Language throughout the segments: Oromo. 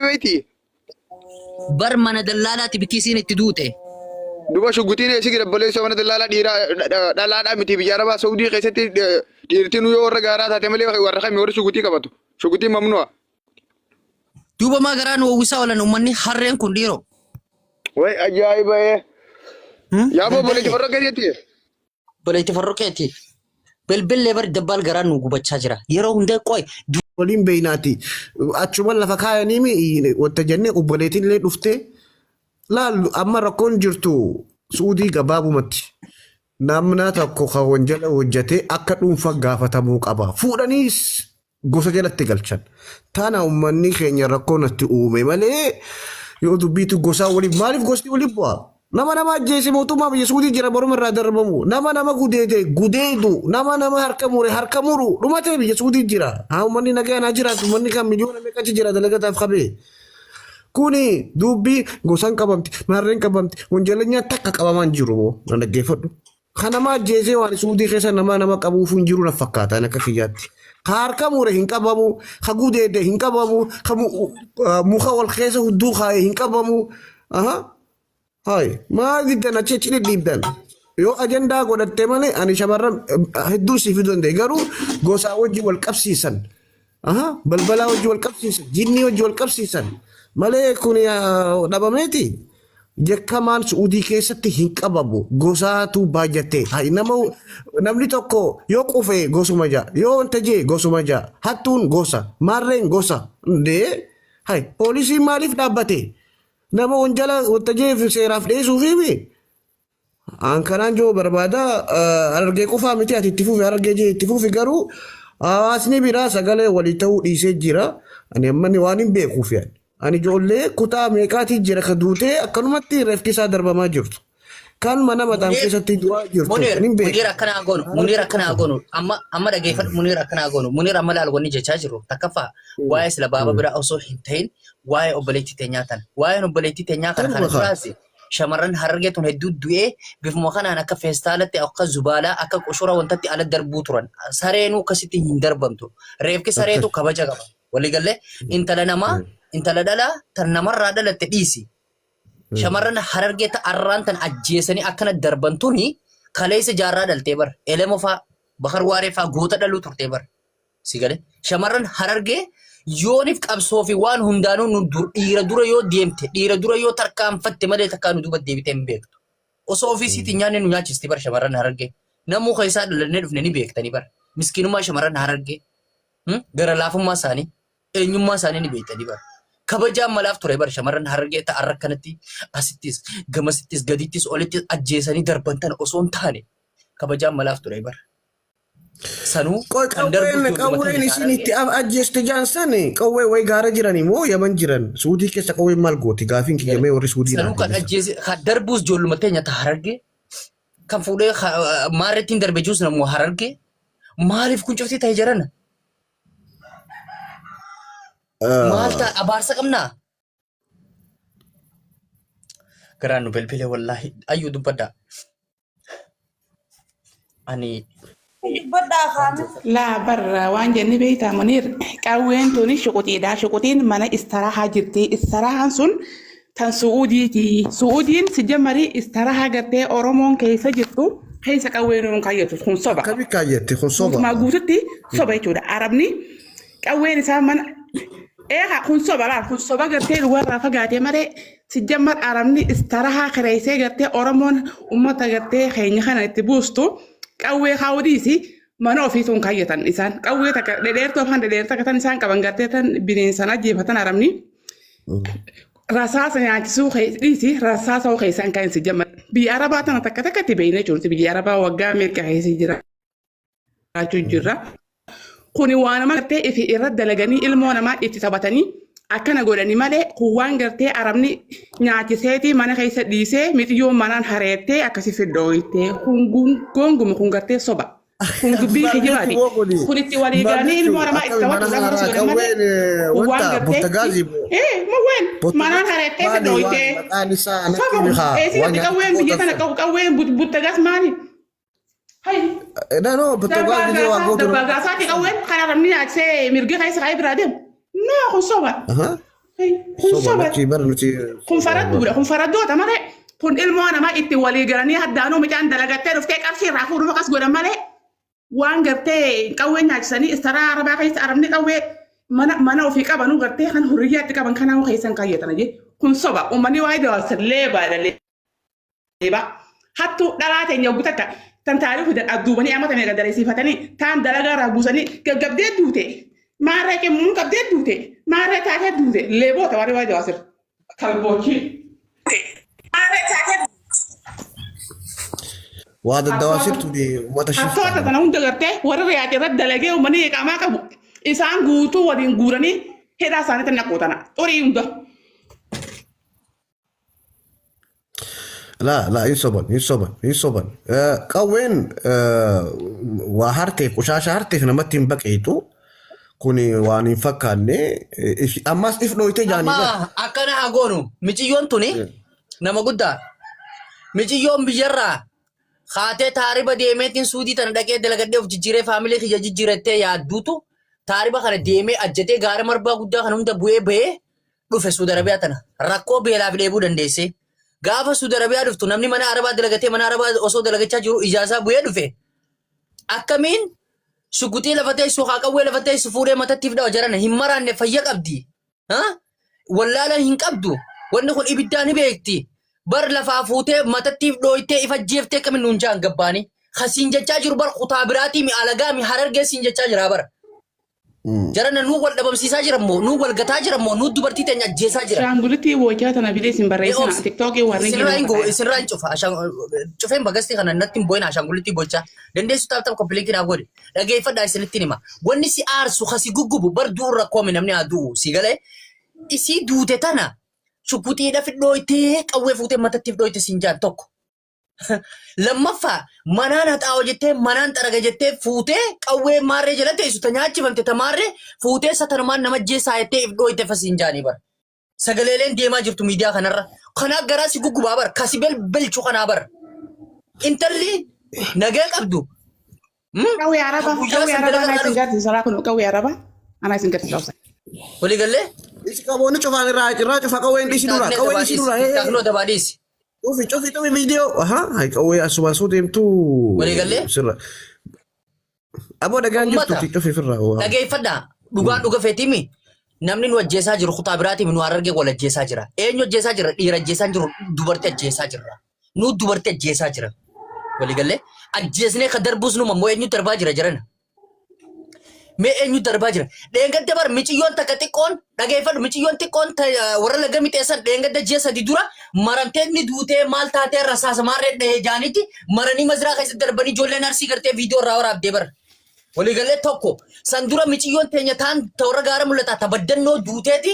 Beeyti. Bar mana dallaalaati bikki isiin itti duute. Duba shugguxiin eessi jira obboleessa mana dallaalaa dhiiraa dhalaadhaa miti biyya arabaa Saudii keessatti dhiirtiin yoo warra gaaraa taate malee warra kami warri shugguxii qabatu. Shugguxiin mamnu'a. Duuba maa garaa nu uwwisaa oolan uummanni harreen kun dhiiroo. Way ajaa'iba ee. Yaa obboleetti farra keessatti. Obboleetti farroo keeti. Bilbillee bar dabbaal garaan nu gubachaa jira. Yeroo hunda qoy Waliin beeynaati. Achuma lafa kaayanii wanta jennee obboleettiin illee dhuftee laal amma rakkoon jirtu Suudii gabaabumatti. Namna tokko kan wanjala hojjate akka dhuunfaa gaafatamuu qaba. Fuudhaniis gosa jalatti galchan. Tana uummanni keenya rakkoo natti uume malee yoo dubbiitu gosaa waliif maaliif gosti waliif bu'a? Nama nama ajjeese mootummaa biyya Suudii jira boruma irraa darbamu. Nama nama gudeede gudeedu nama nama harka mure harka muru dhumatee biyya Suudii jira. Haa uummanni nagaan haa jiraatu uummanni kan miliyoona meeqachi jira dalagataaf qabee. Kuni dubbii gosaan qabamti maarreen qabamti wanjalanyaan takka qabamaan jiru na dhaggeeffadhu. Ka nama ajjeesee waan suudii keessa nama nama qabuuf hin jiru na fakkaata akka kiyyaatti. Ka harka mure hin qabamu, ka gudeede hin qabamu, ka muka wal keessa hudduu kaa'e hin qabamu. Aha. Hayi, maal diddan achi achi dhidhiibdan? Yoo ajandaa godhatte malee ani shamarran hedduu si fiduu danda'e garuu gosaa wajjin wal qabsiisan. Aha, balbalaa wajjin wal qabsiisan, jinnii wajjin wal qabsiisan. Malee kun dhabameeti. Yakkamaan Su'uudii keessatti hin qabamu. Gosaatu baay'ate. Hay, nama namni tokko yoo qufe gosuma ja'a. Yoo wanta jee gosuma ja'a. Hattuun gosa. Maarreen gosa. Dee hay, poolisiin maaliif dhaabbate? Nama wanjala wanta jeef seeraaf dhiyeessuufiimi. An kanaan jiru barbaada harargee qofaa miti ati itti fufi harargee jee itti fufi garuu hawaasni biraa sagalee walii ta'uu dhiisee jira. Ani amma ni waan hin beekuuf yaani. Ani ijoollee kutaa meeqaatii jira ka duutee akkanumatti reefki isaa darbamaa jirtu. Kan mana madaam Munir keessatti du'aa jirtu Munir hin beeku. Munir akkana goonu Munir akkana goonu amma amma dhageeffadhu Munir akkana goonu Munir amma laal wanni jechaa jiru takkaffaa waa'ee sila baaba biraa osoo hin ta'in waa'ee obboleettii teenyaa tan waa'een obboleettii teenyaa kana kana Tanuma kaa. duraas Shamarran Harargee tun hedduu du'ee bifuma kanaan akka feestaalatti akka zubaalaa akka qushura wantatti ala darbuu turan. Sareenuu akkasitti hin darbamtu. Reefki sareetu kabaja qaba. Waliigallee intala namaa intala dhalaa tan namarraa dhalatte dhiisi. Shamarran Harargee ta arraan tan ajjeesanii akkana darban tuni kaleessa jaarraa dhaltee bar. Elemo faa Bakar Waaree faa goota dhaluu turtee bar. Si gale shamarran Harargee yoonif qabsoo fi waan hundaanuu nu dhiira dura yoo deemte dhiira dura yoo tarkaanfatte malee takkaa nu duuba deebitee hin beektu. Osoo ofii isiitiin nyaanne nu nyaachisti bar shamarran Harargee. Namuu keessaa dhalannee dhufne ni beektanii bar. Miskiinummaa shamarran Harargee. Gara laafummaa isaanii eenyummaa isaanii ni beektanii bar. Kabajaan malaaf ture bar shamarran Harargee ta'an rakkanatti asittis gamasittis gadittis olittis ajjeesanii darban tana osoo hin taane kabajaan malaaf ture bar. Sanuu Qoy kan darbu qawween ijoolluma qawween tana isin itti Harargee. ajjeeste jaan san qawwee way gaara jirani moo yaman jiran suudii keessa qawween maal gooti gaafiin kiyya mee warri suudii Sanuu naa kan deebisa. ajjeese kan darbuus ijoolluma teenya ta Harargee kan fuudhee maarrettiin darbe jiruus namuma Harargee maaliif kun cufti ta'e jarana maal ta'a abaarsa qabnaa? Garaan nu bilbile wallaahi ayyuu dubbadhaa. Ani Dubbadhaa kaame. Laa barra waan jenne beektaa Muniir qawween tuni shuquxiidha. Shuquxiin mana istarahaa jirti. Istarahaan sun tan Su'uudiiti. Su'uudiin si jammarii istarahaa gartee Oromoon keessa jirtu keessa qawween nuun kaayyatu kun soba. Akkami kaayyatti kun soba. Guutumaa guututti soba jechuudha. Arabni qawween isaa mana eegaa kun soba laal kun soba gartee dhugarraa fagaatee malee sijjammar arabni istarahaa kireessee gartee Oromoon ummata gartee keenya kana itti buustu qawwee kaawudiisi mana ofiituun kaayyatan isaan qawwee takka dhedheertuu afaan dhedheertuu takka tan isaan qaban gartee tan bineensan ajjeefatan arabni rasaasa nyaachisuu dhiisi rasaasa hoo keessaan kan sijjammar biyya arabaa tana takka takkatti beekna jechuudha biyya arabaa waggaa meeqa keessa jira. jiraachuu jirra. Kuni waan nama gartee ifi irra dalaganii ilmoo namaa itti taphatanii akkana godhani malee kun waan gartee arabni nyaachiseeti mana keessa dhiisee mixiyyoon manaan hareettee akkasi fidhooytee kun gonguma kun gartee soba. Kun dubbii Maal kijibaati. jechuun kuni? Kun itti walii Maal galanii ilmoo jechuun? namaa itti Akkami mana taphachuudhaaf akkas haaraa godhan malee qawween kun waan wanta gartee buttagaazii moo? ee mawween manaan Buttagaazii hareettee maali waan fidhooytee maqaan isaa natti soba himi kun haa eessi waan gadi nyaata qawween biyya qotan tana san. qawween buttagaas maali? Hay. No, togaa gisee waa gootu. Dabbaa qawween kan arabni nyaachisee mirga keessa kaa'ee biraa deemu. No, kun soba. Hay, kun Soba soba. lakkii bara nuti. Kun faradduudha. Kun faraddoota malee. Kun ilmoo namaa itti walii galanii haddaanuu mucaan dalagattee dhuftee qarshii irraa fuudhuuf akkas godhan malee. Waan gartee qawwee nyaachisanii istaraa arabaa keessa arabni qawwee mana mana ofii qabanuu gartee kan hurriyyaatti qaban kanaa keessan kaayyatan jee. Kun soba. Uummanni waa'ee dabarsan leebaadha leebaa. Hattuu dhalaa teenya yogguu takka tan taarii fidan adduubanii amata meeqa daleessifatanii taan dalagaa irraa buusanii gaggabdee duute. Maarree qimmuun qabdee duute. Maarree taatee duute. Leeboota warri waa'ee dabarsan. Kalboochii. Maarree taatee Waa daddawaasirtu uummata Hattoota shiftaa. sana hunda gartee warra riyaate irratti dalagee uummanni qaamaa qabu isaan guutuu waliin guuranii hidhaa isaaniitti naqootana. Xurii hunda. Laa laa, hin soban, hin soban, hin soban. Qawween waa harteef, qushaasha harteef namatti hin baqeetu. Kuni waan hin fakkaanne. Ammas if dhooytee jaanii bara. Amma akkana haa goonu. Miciyyoon tuni nama guddaa. Miciyyoon biyyarraa haatee taariba deemeetiin suudii tana dhaqee dalagadhee of jijjiiree faamilee kiyya jijjiirattee yaadduutu taariba kana deemee ajjatee gaara marbaa guddaa kana hunda bu'ee bahee dhufe Suudi Arabiyaa tana. Rakkoo beelaaf dheebuu dandeessee. Gaafa Suudi Arabiyaa dhuftu namni mana Arabaa dalagatee mana Arabaa osoo dalagachaa jiru ijaasaa bu'ee dhufe. Akkamiin shuguxii lafa teessu haa qawwee lafa teessu fuudhee matattiif dhawa jarana hin maraanne fayya qabdi. Ha? Wallaala hin qabdu. Wanni kun ibiddaan ni beekti. Bar lafaa fuutee matattiif dhooytee ifa jeeftee akkamiin nuun jaan gabbaanii. Kasiin jechaa jiru bar kutaa biraatii mi alagaa mi harargee siin jechaa jira bar. Jarana nuu wal dhabamsiisaa jira moo nuu wal gataa jira moo nuu dubartii teenya ajjeesaa jira. Shaangulitti wajjaa tana fidee isin barreessina. Tiktookii warreen Isinirraa hin go'u, isinirraa hin cufa. Cufeen bagastii kana natti hin boo'in ashaangulittii bochaa. Dandeessu taap taap koppilinki naa godhi. Dhageeffadhaa isinitti hima. Wanni si aarsu kasi guggubu bar du'u rakkoomi namni haa du'u si galee. Isii duute tana shukuxiidha fidhooytee qawwee fuutee matatti fidhooyte siin jaan tokko. Lammaffaa manaan haxaawa jettee manaan xaraga jettee fuutee qawwee maarree jala teessu ta nyaachifamte ta maarree fuutee satanumaan nama jeessaa jettee if dhooyte fasiin jaanii bara. Sagaleeleen deemaa jirtu miidiyaa kanarra. Kanaa garaa si guggubaa bara. Kasi belbelchu kanaa bara. Intalli nagaa qabdu. Qawwee araba, Guyyaa qawwee san araba dalagaa anaa isin irraa garsiisa saraa kun qawwee araba anaa isin garsiisa. Walii gallee? Isi qaboonni cufaan irraa irraa cufa qawween dhiisi dura qawween dhiisi dura. Taaknoo dabaa dhiisi. Cufi cufi cufi viidiyoo. Aha, hay qawwee asuma suu deemtu. Walii gallee? Sirra. Aboo dhagaan jirtu Uummata. cufi firraa. Dhageeffadhaa. Dhugaan dhuga feetiimi. Namni nu ajjeesaa jiru kutaa biraatiin nu harargee wal ajjeesaa jira. Eenyu ajjeesaa jira? Dhiira ajjeesaa hin jiru. Dubartii ajjeesaa jirra. Nu dubartii ajjeesaa jira. Walii gallee? Ajjeesnee ka darbus numa immoo eenyu darbaa jira jirana? Mee eenyu darbaa jira? Dheengadda bar miciyyoon takka xiqqoon dhageeffadhu miciyyoon xiqqoon warra laga mixeessan dheengadda ji'a 3 dura maramtee inni duutee maal taatee rasaasa maarree dhahee jaanitti maranii maziraa keessatti darbanii ijoolleen arsii gartee viidiyoo irraa waraabdee bar. Waliigallee tokko san dura miciyyoon teenya taan ta warra gaara mul'ataa ta baddannoo duuteeti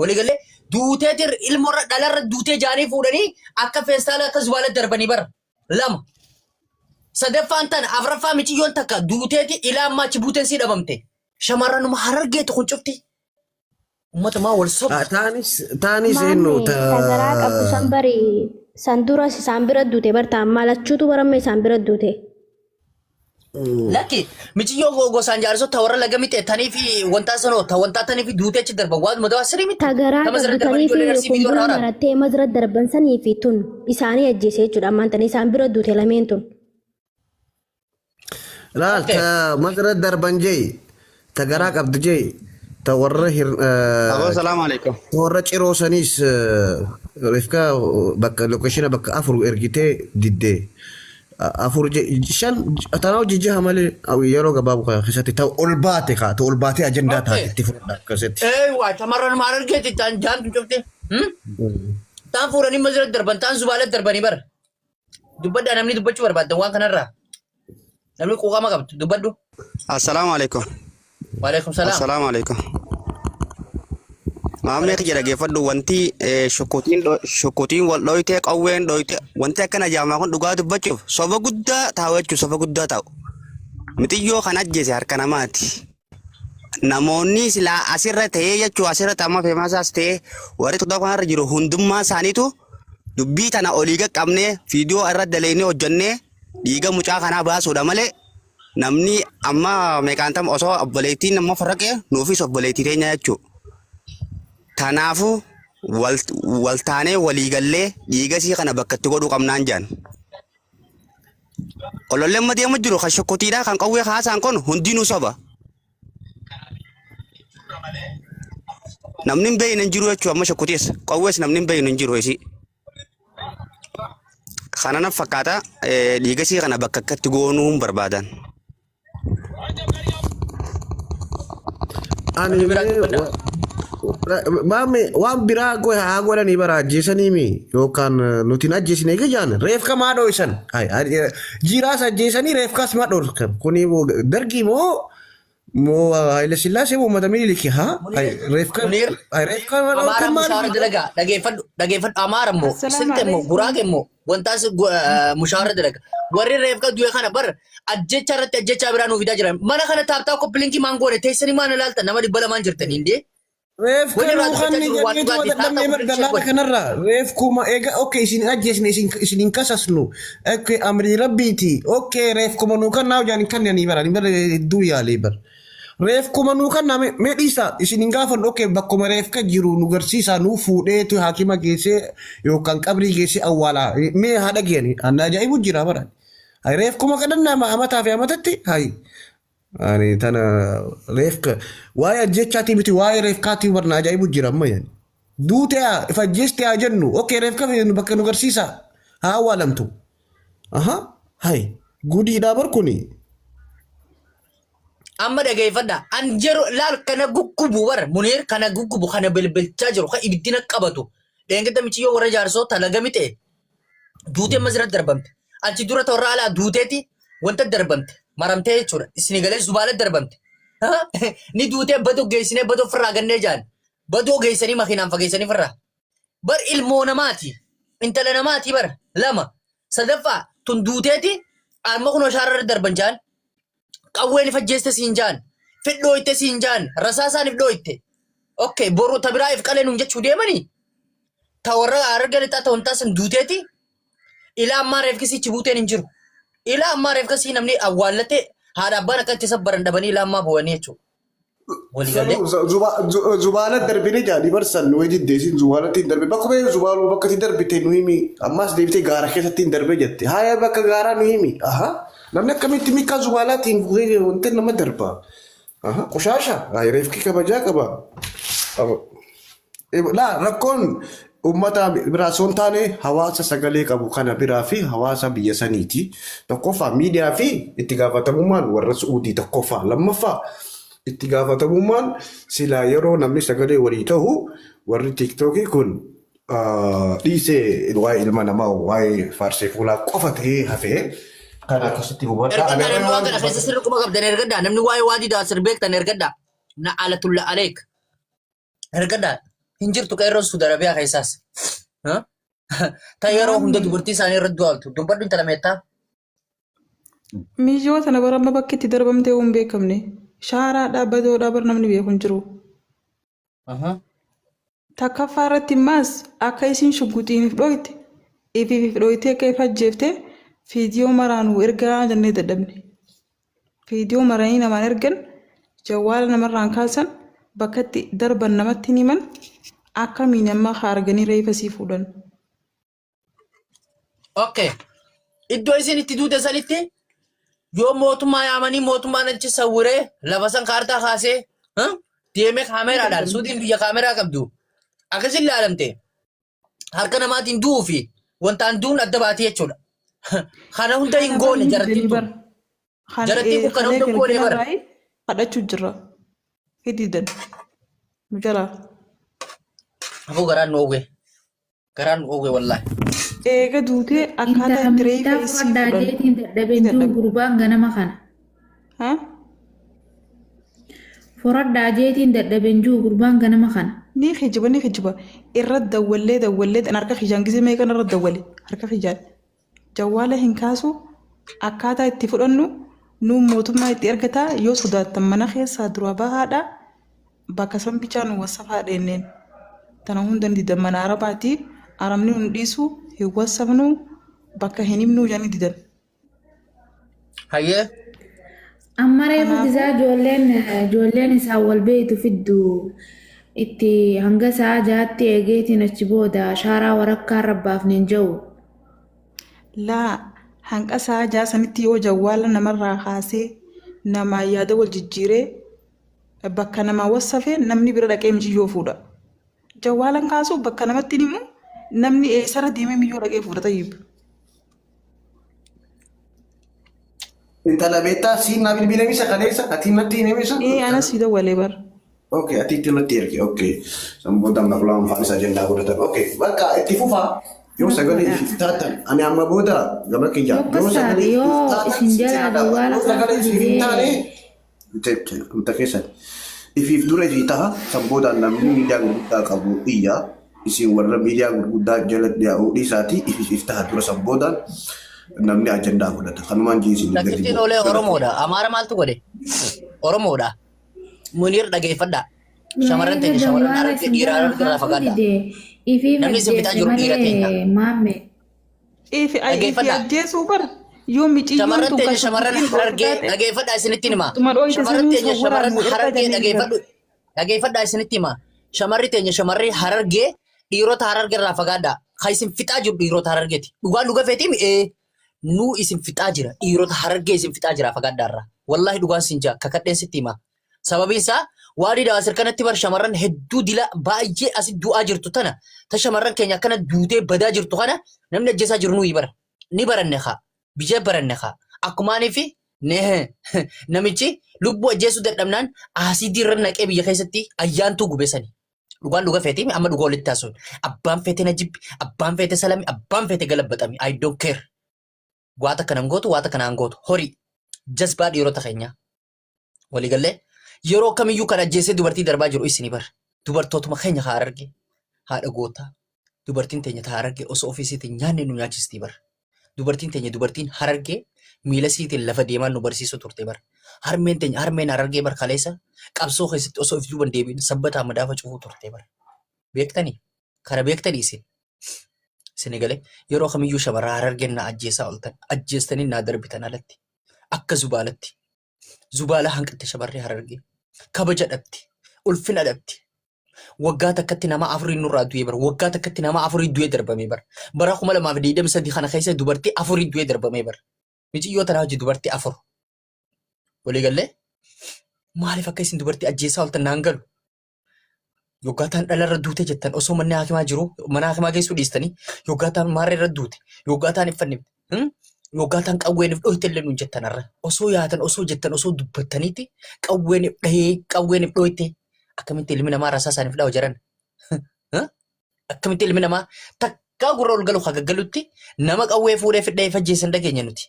waliigallee duuteeti ilmoorra dhalarra duutee jaanii fuudhanii akka feestaala akka zubaala darbanii bara lama. Sadaffaan tana afraffaa miciyyoon takka duuteeti ilaa ammaa achi buuteen sii dhabamte. Shamarranuma harargeetu kun cufti. Uummata maa wal sobu. Taanis taanis eenyu Maamne tagaraa qabdu san bari san duras isaan bira duute barta amma lachuutu baramma isaan bira duute. Lakki miciyyoo gosaan jaarsota warra laga mixee tanii fi wantaa sanoo ta wantaa tanii fi duutee achi darban waan madawaa sirrii miti. Tagaraa Tama sirrii qabdu darbanii tanii ijoolleen fi arsii viidiyoo kumbura irraa waraabde. marattee mazra darban sanii fi tun isaanii ajjeese jechuudha ammaan tanii isaan bira duute lameen tun. Laal Okay. ta mazra darban jee ta garaa qabdu jee ta warra hir Aboo salaamu alaikum. ta warra ciroo saniis rifka bakka lokeeshina bakka afur ergitee diddee afur shan tanaa hojii jaha malee yeroo gabaabu kana keessatti ta ol baate kaa ta ol baatee ajandaa taate itti fudhadha akkasitti. Eewwa shamarran maal argeeti taan jaantu cufte. Taan fuudhanii mazira darban taan zubaala darbanii bara. Dubbadhaa namni dubbachuu barbaaddan waan kanarraa. Namni quuqama qabdu dubbadhu. Assalaamu alaikum. Waalaikum salaam. Assalaamu alaikum. Maamlee kiyya dhaggeeffadhu wanti shukkutiin wal dhoytee qawween dhoyte wanti akkana jaamaa kun dhugaa dubbachuuf soba guddaa taa'u jechuun soba guddaa taa'u. Mixiyyoo kan ajjeese harka namaati. Namoonni silaa asirra ta'ee jechuun asirra amma feemaasaas ta'ee warri tokko kanarra jiru hundummaa isaaniitu dubbii tana olii qaqqabnee viidiyoo irra daleynee hojjannee Dhiiga mucaa kanaa baasuudha malee namni amma meeqaan tam osoo obboleettiin nama farraqee nuufis obboleettii teenya jechuudha. Kanaafuu wal wal taanee walii gallee dhiiga isii kana bakka itti godhuu qabnaan jaan. Olollee amma deemu jiru kan shokkotiidhaa kan qawwee haasaan kun hundinuu soba. Namni hin beekne hin jiru jechuudha amma shokkotiis qawwees namni hin beekne hin jiru isii. Kana na fakkaata dhiiga isii kana bakka akkatti goonuu hin barbaadan. Ani Wanni biraa mee dubbadha. maame waan biraa haa godhanii bara ajjeesanii mi yookaan nuti hin ajjeesine eega jaan reefka maa dhooysan jiraas ajjeesanii reefkaas maa dhoorkan kuni dargii moo moo Haile Sillaasee moo uummata Miniliki haa Munir, reefka Munir, reefka maa Amaara dhoorkan mushaara maali dalagaa dhageeffadhu dhageeffadhu Amaara immoo Assalaamu silte immoo alaikum. guraage immoo wantaas mushaara dalaga warri reefka du'e kana bar ajjecha irratti ajjechaa biraa nuuf fidaa jiran mana kana taaptaa koppilinkii maan goone teessanii maan ilaaltan nama 200 jirtan hindee Reefka wanni irraa nuu dubbachaa kanni jiru waan jenneetuma dhugaati taaptaa dadhabnee bar koppilinkii dallaala godhe. kanarraa reefkuma eega okay isin hin ajjeesne isin isin hin kasasnu okay amrii rabbiiti okay reefkuma nuu kannaa hojaan hin kannanii bara ani bara hedduu yaalee bar reefkuma nuu kannaa mee dhiisaa isin hin gaafannu okay bakkuma reefka jiru nu garsiisaa nuu fuudheetu haakima geessee yookaan qabrii geessee awwaalaa mee haa dhageenye anna ajaa'ibu jira bara reefkuma kadhannaa amataa fi amatatti hayi Ani tana reefka waa'ee ajjechaatii miti waa'ee reefkaatii barna ajaa'ibu jira amma yani. Duute haa if ajjeeste haa jennu okee reefka nu bakka nu garsiisa haa awwaalamtu. Aha hay gudiidhaa bar kuni. Amma dhageeffadha. An jiru laal kana guggubu bara Muniir kana guggubu kana bilbilchaa jiru kan ibiddina qabatu. Dheengadda michiyyoo warra jaarsoo talagami ta'e duutee ammas irratti darbamte. Achi dura torra alaa duuteeti wanta darbamte maramtee jechuudha. Isin galee zubaala darbamte. Ni duutee badoo geessinee badoo ofirraa gannee jaan. Badoo geessanii makiinaan fageessanii ofirraa. Bar ilmoo namaati. Intala namaati bara lama. Sadaffaa tun duuteeti amma kunoo shaara irra darban jaan. Qawween if ajjeeste siin jaan. Fidhooyte siin jaan. Rasaasaan if dhooyte. Okay boru ta biraa if qalee nuun jechuu deemanii. Ta warra Harargee lixaa ta wantaa san duuteeti. Ilaa ammaa reefki sichi buuteen hin jiru. Ilaa ammaa reefka sii namni awwaallatee haadha abbaan akka itti sabbaran dhabanii ilaa ammaa boo'anii jechuudha. Walii galee. Zubaala darbine jaadhi barsan nu diddeesin zubaalatti hin darbe bakka ba'ee zubaaluu bakka itti darbite nu himi ammas deebitee gaara keessatti hin darbe jette haaya bakka gaaraa nu himi aha namni akkamitti mikaa zubaalaatiin bu'ee wanta nama darba aha qoshaasha haaya reefki kabajaa qaba. Laa rakkoon uummata biraa osoo hin taane hawaasa sagalee qabu kana biraa fi hawaasa biyya saniiti. Tokkoffaa miidiyaa fi itti gaafatamummaan warra Su'uudii tokkoffaa. Lammaffaa itti gaafatamummaan silaa yeroo namni sagalee walii ta'u warri tiiktookii kun dhiisee waa'ee ilma namaa waa'ee faarsee fuulaa qofa ta'ee hafee kan akkasitti hubadhaa. Ergadhaa namni waan kana keessa sirri quba qabdan ergadhaa namni waa'ee waadii daasir beektan ergadhaa. Na alatulla aleek. Ergadhaa hin jirtu qeerroon Suudi Arabiyaa keessaas. Ha? Ta yeroo hunda dubartii isaanii irratti du'aaltu. Dubbadhu intala meettaa. Miijoo tana bara amma bakki itti darbamtee hin beekamne. Shaaraadhaa badoodhaa bar namni beeku hin jiru. Takkaffaa irratti immaas akka isin shugguxiin if dhoyte ifiif if dhoytee akka if ajjeefte fiidiyoo maraanuu ergaa jennee dadhabne. Viidiyoo maranii namaan ergan, jawwaala namarraan kaasan, bakka itti darban namatti hin himan, akkamiin amma haa arganii reefa sii fuudhan. Okay. Iddoo isin itti duute sanitti yoo mootummaa yaamanii mootummaan achi sawwiree lafa san kaartaa kaasee deemee kaameeraadhaan suudiin biyya kaameeraa qabdu akkasin ilaalamte harka namaatiin du'uu fi wantaan du'uun adda baatee jechuudha. Kana hunda hin Kana goone bar jarattiin didanii tun. bar. Kana Jarattiin kun kana kalee hunda hin goone bara. galgalarraa kadhachuu jirra. Hididan. Nu jalaa. Aboo garaan nu oowwe. Garaan nu oowwe wallaahi. Eega duutee akkaataa Intala itti reefa meettaa isii fudhadhaa fudhan jeetiin ni dadhabeen jiru dadhabe. gurbaan ganama kana. Ha? Furadhaa jeetiin dadhabeen jiru gurbaan ganama kana. Ni kijiba ni kijiba irra dawwallee dawwallee an harka kiyyaan gisee meeqan irra dawwale harka kiyyaan jawwaala hin kaasu akkaataa itti fudhannu nuun mootummaa itti ergataa yoo sodaattan mana keessaa duraa bahaadha bakka san bichaa nu wasafaa dheenneen tana hunda ni didan mana arabaati arabni nu dhiisu hin wasafnu bakka hin himnuu jedhanii didan. Hayyee. Amma reefu Kanaafuu gizaa ijoolleen isaan wal beeytu fiddu itti hanga sa'a 6tti eegeetiin achi booda shaaraa warakkaa irra baafneen ja'u. Laa hanqa sa'a 6 sanitti yoo jawwaala namarraa kaasee namaan yaada wal jijjiiree bakka namaa wassafe namni bira dhaqee miciyyoo fuudha. Jawwaalan kaasuu bakka namatti hin himu namni eessarra deemee miyyoo dhaqee fuudha tayyib. Intala beektaa siin naa bilbilamisa kaleessa ati natti hin himisa. Ee anas si dawwalee bar. Okay, ati itti natti erge. Okay. San booda amma fulaan faan isa ajandaa godhatan. Okay, bakka itti fufaa. Yoo sagalee ifi taatan ani amma booda gama kiyya. Tokko Yoo saate sagalee ifi yoo taatan isin si jalaa cinaa dhaaba. dawwaala Yoo sagalee kaasuu ifi hin taane didee Wanta keessan ifiif dura ifii taha san boodaan namni miidiyaa gurguddaa qabu iyya isin warra miidiyaa gurguddaa jala yaa'uu dhiisaati ifiif if taha dura san boodaan namni ajandaa godhata kanumaan jee isin gadi Takkittiin bu'a olee galatoomaa. Oromoodha. Amaara maaltu godhe? Oromoodha. Muniir dhageeffadhaa. Shamarran Eega teenya shamarran dawwaala Harargee isin dhiira jalaa Harargee irraa kaasuu fagaadhaa. didee ifiif Namni isin fixaa ajjeese jiru dhiira teenya. malee maamme. Ifi ifi Dhageeffadhaa. ajjeesuu bar yoo miciyyoon Shamarran tun teenya kan shamarran shugguxiin dhooyte Harargee taate dhageeffadhaa isinitti hima. shugguxuma dhooyte Shamarran sanuu teenya sawwaraan shamarran nu ergaa Harargee jennee ni bar. dhageeffadhu dhageeffadhaa isinitti hima. Shamarri teenya shamarri Harargee dhiirota Harargee irraa fagaadhaa. Kan isin fixaa jiru dhiirota Harargeeti. Dhugaan dhuga feetiim ee nuu isin fixaa jira. Dhiirota Harargee isin fixaa jira fagaadhaa irraa. Wallaahi dhugaan sin jaa kakadheen sitti hima. Sababiin isaa waadii daawasir kanatti bar shamarran hedduu dila baay'ee asi du'aa jirtu tana ta shamarran keenya akkana duutee badaa jirtu kana namni ajjeesaa jiru nuyi bara. Ni baranne kaa. Biyya baranne kaa. Akkumaanii fi namichi lubbuu ajjeesuu dadhabnaan asiidii irra naqee biyya keessatti ayyaantuu gube sani. Dhugaan dhuga feeti amma dhuga walitti taasisuun. Abbaan feete na jibbi, abbaan feete salami, abbaan feete galabbaxami. I don't care. Waata kanan gootu, waata kanaan gootu. Horii. Jazbaa dhiirota keenyaa. Walii gallee yeroo kamiyyuu kan ajjeesee dubartii darbaa jiru isini bar. Dubartootuma keenya haa arge haadha gootaa. Dubartiin teenya taa harargee osoo ofii isiitiin nyaanne nu nyaachistii bar. Dubartiin teenya dubartiin harargee miila isiitiin lafa deemaa nu barsiisuu turte bar. Harmeen teenya harmeen harargee bar kaleessa qabsoo keessatti osoo of duuban deebiin sabbataa madaafa cufuu turte bar. Beektanii? Kana beektanii isin? Isin galee yeroo kamiyyuu shamarra harargeen na ajjeesaa oltan ajjeestanii naa darbitan alatti akka zubaalatti. Zubaala hanqatte shamarree Harargee. Kabaja dhabde. Ulfina dhabde. Waggaa takkatti nama afurii nurraa du'ee bara. Waggaa takkatti nama afurii du'ee darbamee bara. Bara 2023 kana keessa dubartii afurii du'ee darbamee bara. Miciyyoo tanaa hojii dubartii afur. Walii gallee maaliif akka isin dubartii ajjeesaa ooltan naan galu. Yoggaa taan dhala irra duute jettan osoo manni haakimaa jiru mana haakimaa geessuu dhiistanii yoggaa taan maarree irra duute yoggaa taan iffannifte yoggaa taan qawween if dhoyte illee nuun jettan har'a osoo yaatan osoo jettan osoo dubbattaniiti qawween if dhahee qawween if dhoyte akkamitti ilmi namaa rasaa isaaniif dhawa jaran akkamitti ilmi namaa takkaa gurra ol galu hagaggalutti nama qawwee fuudhee fidhee fajjeessan dhageenya nuti.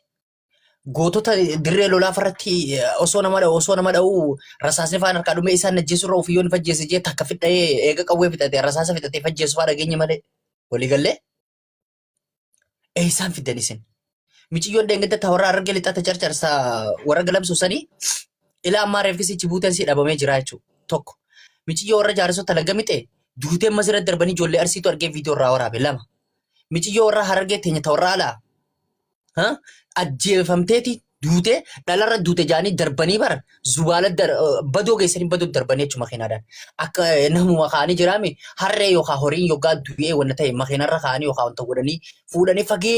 gootota dirree lolaa farratti osoo nama dha'u osoo nama dha'u rasaasni faan harkaa dhumee isaan ajjeesu irra ofii yoon fajjeesse jee takka fidhee eega qawwee fixate rasaasa fixatee fajjeessu faa dhageenye malee walii gallee eessaan fiddan isin miciyyoon dheengadda ta warra argee lixata carcarsa warra galamsuu sanii ilaa ammaa reefkisi jibuuteen si dhabamee jira jechuudha tokko miciyyoo warra jaarsota laga mixe duutee masirra darbanii ijoollee arsiitu argee viidiyoo irraa waraabe lama miciyyoo warra harargee teenya ta warra alaa Ha? Ajjeefamteeti duutee dhalarra duute jaanii darbanii bara zubaala badoo geessanii badoo darbanii jechuudha makiinaadhaan. Akka namuma kaa'anii jiraame harree yookaan horiin yookaan du'ee wanta ta'e makiinarra kaa'anii yookaan wanta godhanii fuudhanii fagee